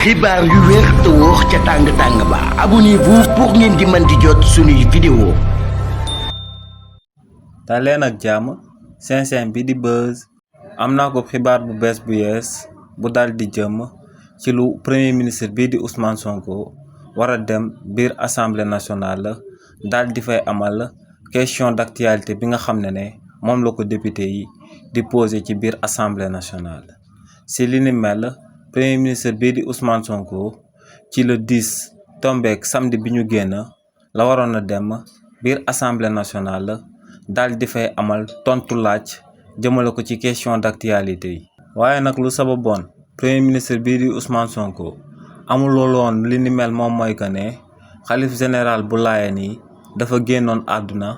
xibaar yu wér te wóor ca tàng ba abonnez-vous pour ngeen di mën di jot suñuy vidéo. daleen ak jàmm seen bi di Buzz am naa ko xibaar bu bees bu yees bu dal di jëm ci lu premier ministre bii di Ousmane Sonko war a dem biir assemblée nationale dal di fay amal question d'actualité bi nga xam ne moom la ko député yi di posé ci biir assemblée nationale. si li ni mel premier ministre bii di Ousmane Sonko ci le 10 tombeek samedi bi ñu génn la waroon a dem biir assemblée nationale dal di fay amal tontu laaj jëmale ko ci question d'actualité yi. waaye nag lu sababoon premier ministre bii di Ousmane Sonko amul looloon li ni mel moom mooy que ne xalif général bu Laayeen yi dafa génnoon àdduna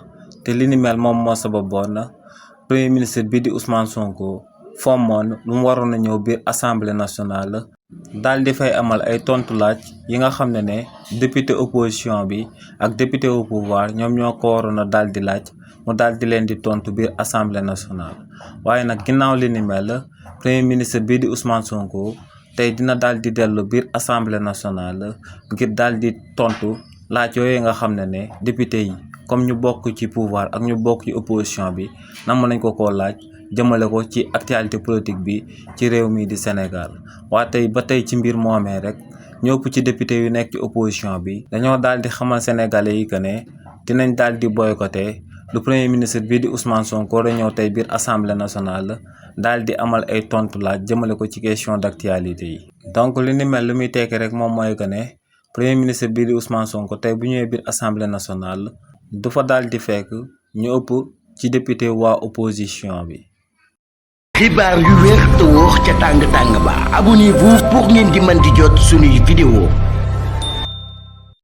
te li ni mel moom moo sababoon premier ministre bii di Ousmane Sonko fommoon lu mu waroon a ñëw biir assemblée nationale daal di fay amal ay tontu laaj yi nga xam ne député opposition bi ak député au pouvoir ñoom ñoo ko waroon a daal di laaj mu daal di leen di tontu biir assemblée nationale. waaye nag ginnaaw li ni mel premier ministre bii di Ousmane Sonko tey dina daal di dellu biir assemblée nationale ngir daal di tontu laaj yooyu nga xam ne député yi comme ñu bokk ci pouvoir ak ñu bokk ci opposition bi nam nañ ko koo laaj jëmale ko ci actualité politique bi ci réew mi di Sénégal. waa tey ba tey ci mbir moomee rek ñëpp ci député yu nekk ci opposition bi dañoo daal di xamal sénégalais yi que ne dinañ daal di boycotter lu premier ministre bii di Ousmane Sonko da ñëw tey biir assemblée nationale daal di amal ay tontu laaj jëmale ko ci question d'actualité yi. donc li ni mel lu muy tekki rek moom mooy que ne premier ministre bii di Ousmane Sonko tey bu ñëwee biir assemblée nationale du fa daal di fekk ñu ëpp ci député waa opposition bi. xibaar yu wér te wóor ca tàng ba abonnez-vous pour ngeen di mën di jot suñuy vidéo.